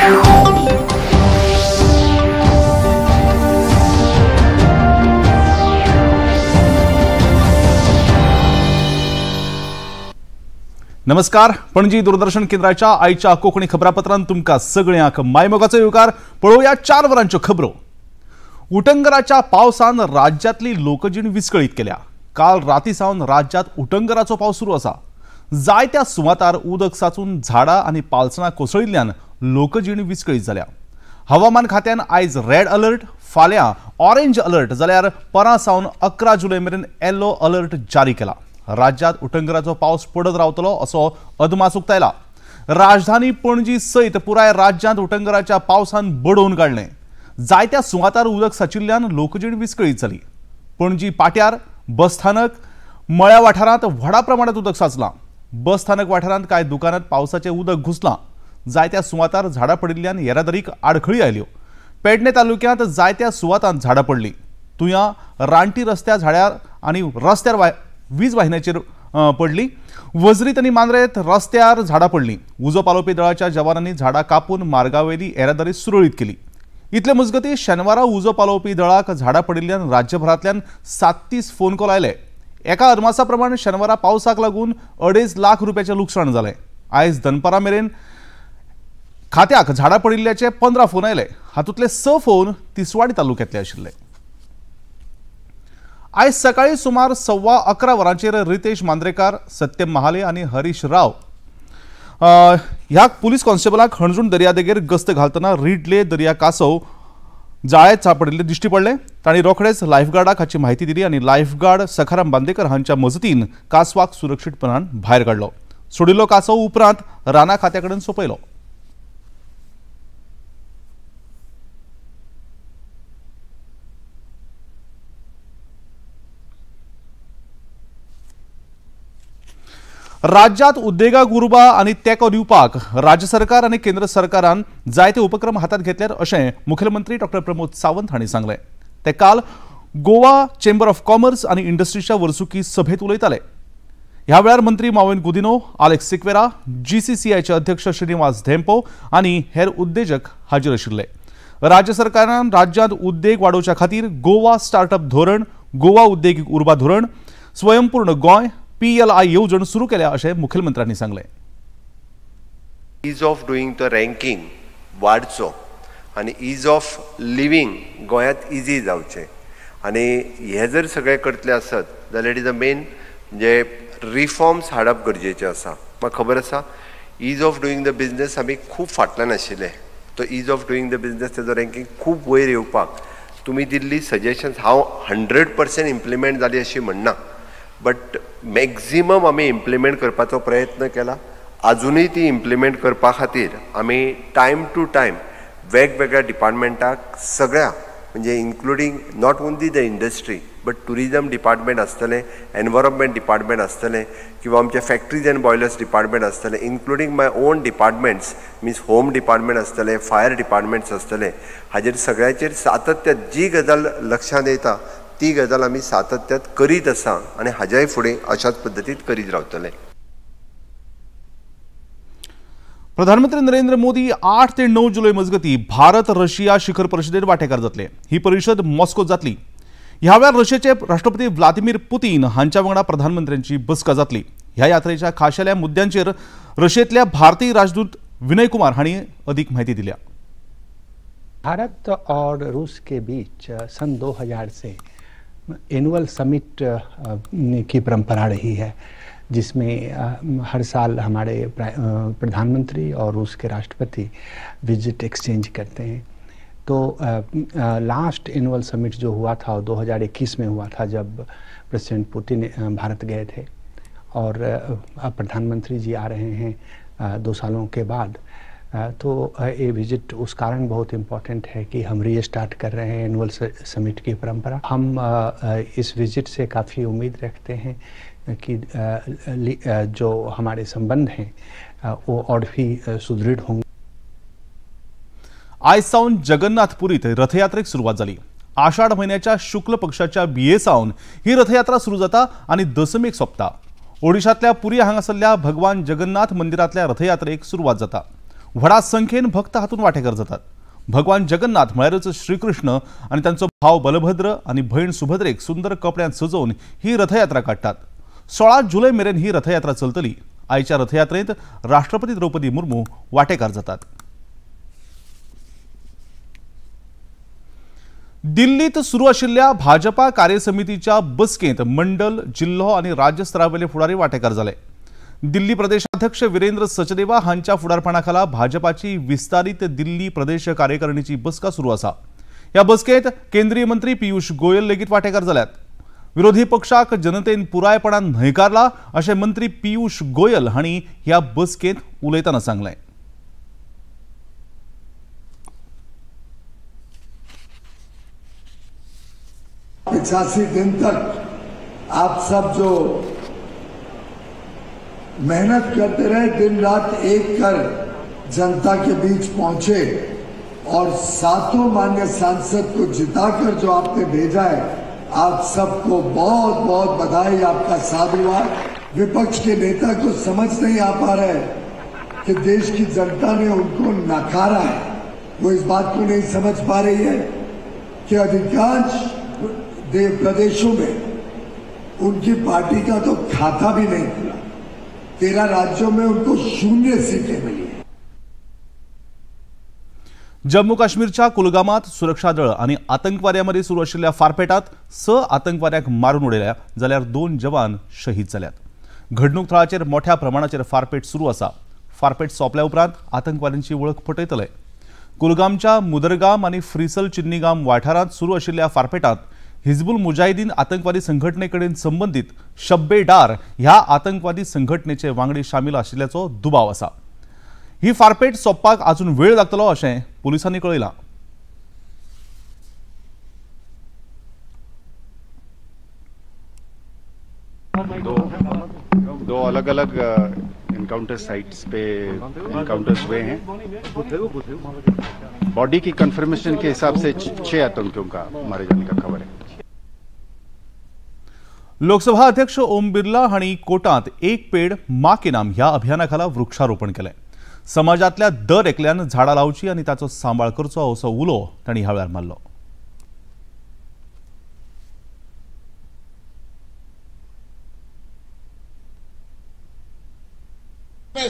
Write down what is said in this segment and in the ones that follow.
नमस्कार, पणजी दूरदर्शन केंद्राच्या आयच्या कोंकणी खबरापत्रांत तुमकां सगळ्यांक मायमोगाचो येवकार। पळोवया 4 वरांच्यो खबरो। उटंगराच्या पावसान राज्यांतली लोकजीण विस्कळीत केल्या। काल राती सावन राज्यांत उटंगराचो पावस सुरू आसा। जायत्या सुवातार उदक साचून झाडां आनी पालसणां कोसळिल्ल्यान लोकजीण विस्कळीत जाल्या। हवामान खात्यान आयज रेड अलर्ट, फाल्यां ऑरेंज अलर्ट जाल्यार परां सावन 11 जुलय मेरेन येलो अलर्ट जारी केला। राज्यात उटंगराचो पावस पडत रावतलो असो अदमास उक्तायला। राजधानी पणजी सयत पुराय राज्यांत उटंगराच्या पावसान बडोवन काडलें। जायत्या सुवातार उदक साचिल्ल्यान लोकजीण विस्कळीत जाली। पणजी पाट्यार, बसस्थानक, मळ्या वाठारांत व्हडा प्रमाणात उदक साचलां। बसस्थानक वाठारांत कांय दुकानांत पावसाचें उदक घुसलां। जायत्या सुवातार झाडां पडिल्ल्यान येरादारीक आडखळी आयल्यो। पेडणे तालुक्यांत जायत्या सुवातांत झाडां पडलीं। तुयां रानटी रस्त्या झाडार आनी रस्त्यार वीज वाहिन्याचेर पडली। वजरीत आनी मांद्रेत रस्त्यार झाडां पडलीं। उजो पालोवपी दळाच्या जवानांनी झाडां कापून मार्गावेली येरादारी सुरळीत केली। इतले मजगतीं शेनवारा उजो पालोवपी दळाक झाडां पडिल्ल्यान राज्यभरांतल्यान 37 फोन कॉल आयले। एका अदमासा प्रमाण शेनवारा पावसाक लागून 2.5 लाख रुपयाचें लुकसाण जालें। आयज दनपारा मेरेन खात्याक झाडां पडिल्ल्याचे 15 फोन आयले। हातूंतले 6 फोन तिसवाडी तालुक्यांतले आशिल्ले। आयज सकाळी सुमार 11:15 वरांचेर रितेश मांद्रेकार, सत्यम महाले आनी हरीश राव ह्या पुलीस कॉन्स्टेबलाक हणजूण दर्यादेगेर गस्त घालतना रिडले दर्या कासव जाळ्यांत सांपडिल्ले दिश्टी पडले। तांणी रोखडेच लायफगार्डाक हाची म्हायती दिली आनी लायफगार्ड सखाराम बांदेकर हांच्या मजतीन कासवाक सुरक्षीतपणान भायर काडलो। सोडिल्लो कासव उपरांत राना खात्या कडेन सोंपयलो। राज्यात उद्देगाक उर्बा आनी तेंको दिवपाक राज्य सरकार आनी केंद्र सरकारान जायते उपक्रम हातात घेतल्यात अशें मुखेलमंत्री डॉक्टर प्रमोद सावंत हांणी सांगलें। ते काल गोवा चेंबर ऑफ कॉमर्स आनी इंडस्ट्रीच्या वर्सुकी सभेत उलयताले। ह्या वेळार मंत्री माविन गुदिन्हो, आलेक्स सिक्वेरा, जीसीसीआयचे अध्यक्ष श्रीनिवास धेंपो आनी हेर उद्देजक हाजीर आशिल्ले। राज्य सरकारान राज्यांत उद्देग वाडोवच्या खातीर गोवा स्टार्टअप धोरण, गोवा उद्देगीक उर्बा धोरण, स्वयंपूर्ण गोंय, पीएलआय येवजण सुरू केल्या अशें मुखेलमंत्र्यांनी सांगलें। Ease of doing the ranking वाडचो आनी is of living गोंयांत इजी जावचें आनी हे जर सगळें करतले आसत जाल्यार it is a main म्हणजे रिफॉर्म्स हाडप गरजेचें आसा। म्हाका खबर आसा ease of doing the business आमी खूब फाटल्यान आशिल्ले, तो ease of doing the business तेजो रँकींग खूब वयर येवपाक तुमी दिल्ली सजेशन्स हांव 100% इम्प्लिमेंट जाली अशी म्हणना, बट मॅक्झिमम आमी इम्प्लिमेंट करपाचो प्रयत्न केला। आजुनूय ती इम्प्लिमेंट करपा खातीर आमी टायम टू टायम वेगवेगळ्या डिपार्टमेंटाक सगळ्या म्हणजे including not only the industry but tourism department आसतलें, एनवायरमेंट डिपार्टमेंट आसतलें किंवा आमचे फॅक्टरीज अँड बॉयलर्स डिपार्टमेंट आसतलें, including my own departments means home department आसतलें, फायर डिपार्टमेंट्स आसतलें, हाजेर सगळ्याचेर सातत्यात जी गजाल लक्षांत येता ती गजाल आमी सातत्यात करीत आसा आनी हाज्याय फुडें अशाच पद्दतीन करीत रावतले। प्रधानमंत्री नरेंद्र मोदी 8 ते 9 जुलय मजगती भारत रशिया शिखर परिषदेत वांटेकार जातले। ही परिषद मॉस्कोत जातली। ह्या वेळार रशियेचे राष्ट्रपती व्लादिमीर पुतीन हांच्या वांगडा प्रधानमंत्र्यांची बसका जातली। ह्या यात्रेच्या खाशेल्या मुद्द्यांचेर रशियेंतल्या भारतीय राजदूत विनय कुमार हांणी अदीक म्हायती दिल्या। भारत और रूस के बीच सन 2000 से एनुअल समिट की परंपरा रही है, जिसमें हर साल हमारे प्रधानमंत्री और रूस के राष्ट्रपति विजिट एक्सचेंज करते हैं। तो लास्ट एनुअल समिट जो हुआ था 2021 में हुआ था, जब प्रेसिडेंट पुतिन भारत गए थे और अब प्रधानमंत्री जी आ रहे हैं 2 सालों के बाद। तो ये विजिट उस कारण बहुत इम्पॉर्टेंट है कि हम रीस्टार्ट कर रहे हैं एनुअल समिट की परंपरा। हम इस विजिट से काफ़ी उम्मीद रखते हैं कि जो हमारे संबंध हैं वो और भी सुदृढ़ होंगे। आयज सावन जगन्नाथपुरीत रथयात्रेक सुरवात जाली। आषाढ म्हयन्याच्या शुक्ल पक्षाच्या बिये सावन ही रथयात्रा सुरू जाता आनी दसमीक सोंपता। ओडिशांतल्या पुरी हांगासरल्या भगवान जगन्नाथ मंदिरांतल्या रथयात्रेक सुरवात जाता। व्हडा संख्येन भक्त हातूंत वांटेकार जातात। भगवान जगन्नाथ म्हळ्यारच श्रीकृष्ण आनी तांचो भाव बलभद्र आनी भयण सुभद्रेक सुंदर कपड्यांत सजोवन ही रथयात्रा काडटात। 16 जुलय मेरेन ही रथयात्रा चलतली। आयच्या रथयात्रेंत राष्ट्रपती द्रौपदी मुर्मू वांटेकार जातात। दिल्लीत सुरू आशिल्ल्या भाजपा कार्यसमितीच्या बसकेंत मंडल, जिल्हो आनी राज्य स्तरावेले फुडारी वांटेकार जाले। दिल्ली प्रदेशाध्यक्ष वीरेंद्र सचदेवा हांच्या फुडारपणाखाला भाजपाची विस्तारित दिल्ली प्रदेश कार्यकारिणीची बसका सुरू आसा। ह्या बसकेंत केंद्रीय मंत्री पियूष गोयल लेगीत वांटेकार जाल्यात। विरोधी पक्षाक जनतेन पुरायपणान न्हयकारला अशें मंत्री पियूष गोयल हांणी ह्या बसकेंत उलयतना सांगलें। 85 दिन तक आप सब जो मेहनत करते रहे, दिन रात एक कर जनता के बीच पहुंचे और 7 मान्य सांसद को जिताकर जो आपने भेजा है, आप सबको बहुत बहुत बधाई, आपका साधुवाद। विपक्ष के नेता को समझ नहीं आ पा रहा है कि देश की जनता ने उनको नकारा है। वो इस बात को नहीं समझ पा रही है कि अधिकांश प्रदेशों में उनकी पार्टी का तो खाता भी नहीं खुला। 13 राज्यों में उनको 0 सीटें मिली। जम्मू काश्मीरच्या कुलगामात सुरक्षा दळ आणि आतंकवाद्यांमध्ये सुरू आशिल्ल्या फारपेटात 6 आतंकवाद्यांक मारून उडयल्या जाल्यार 2 जवान शहीद जाल्यात। घडणूक थळाचेर मोठ्या प्रमाणाचेर फारपेट सुरू आसा। फारपेट सोंपल्या उपरांत आतंकवाद्यांची वळख पटयतले। कुलगामच्या मुदरगाम आणि फ्रिसल चिन्नीगाम वाठारांत सुरू आशिल्ल्या फारपेटात हिजबुल मुजाहिदीन आतंकवादी संघटनेकडेन संबंधित शब्बे डार ह्या आतंकवादी संघटनेचे वांगडी शामील आशिल्ल्याचो दुबाव आसा। ही फारपेट सोंपपाक अजून वेळ लागतलो अशें पुलिसांनी कळयलां। दो अलग अलग एनकाउंटर साइट्स पे एनकाउंटर्स हुए हैं। बॉडी की कंफर्मेशन के हिसाब से 6 आतंकियों का मारे जाने का खबर है। लोकसभा अध्यक्ष ओम बिर्ला हांणी कोटांत एक पेड माँ के नाम ह्या अभियाना खाला वृक्षारोपण केलें। समाजांतल्या दर एकल्यान झाडां लावची आनी ताचो सांबाळ करचो असो उलो तांणी ह्या वेळार मारलो।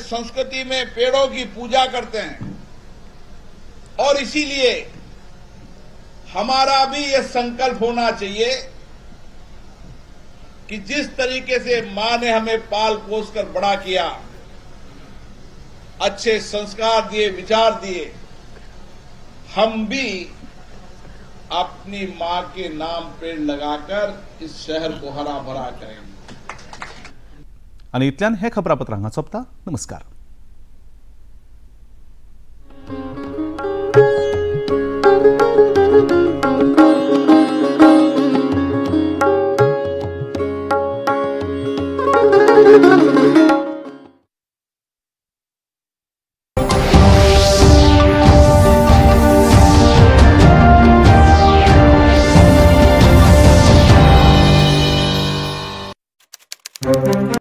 संस्कृति में पेड़ों की पूजा करते हैं और इसीलिए हमारा भी यह संकल्प होना चाहिए कि जिस तरीके से मां ने हमें पाल पोस कर बड़ा किया, अच्छे संस्कार दिए, विचार दिए, हम भी अपनी मां के नाम पेड़ लगाकर इस शहर को हरा भरा करेंगे। आणि इतल्यान हे खबरापत्र हांगा सोंपता। नमस्कार।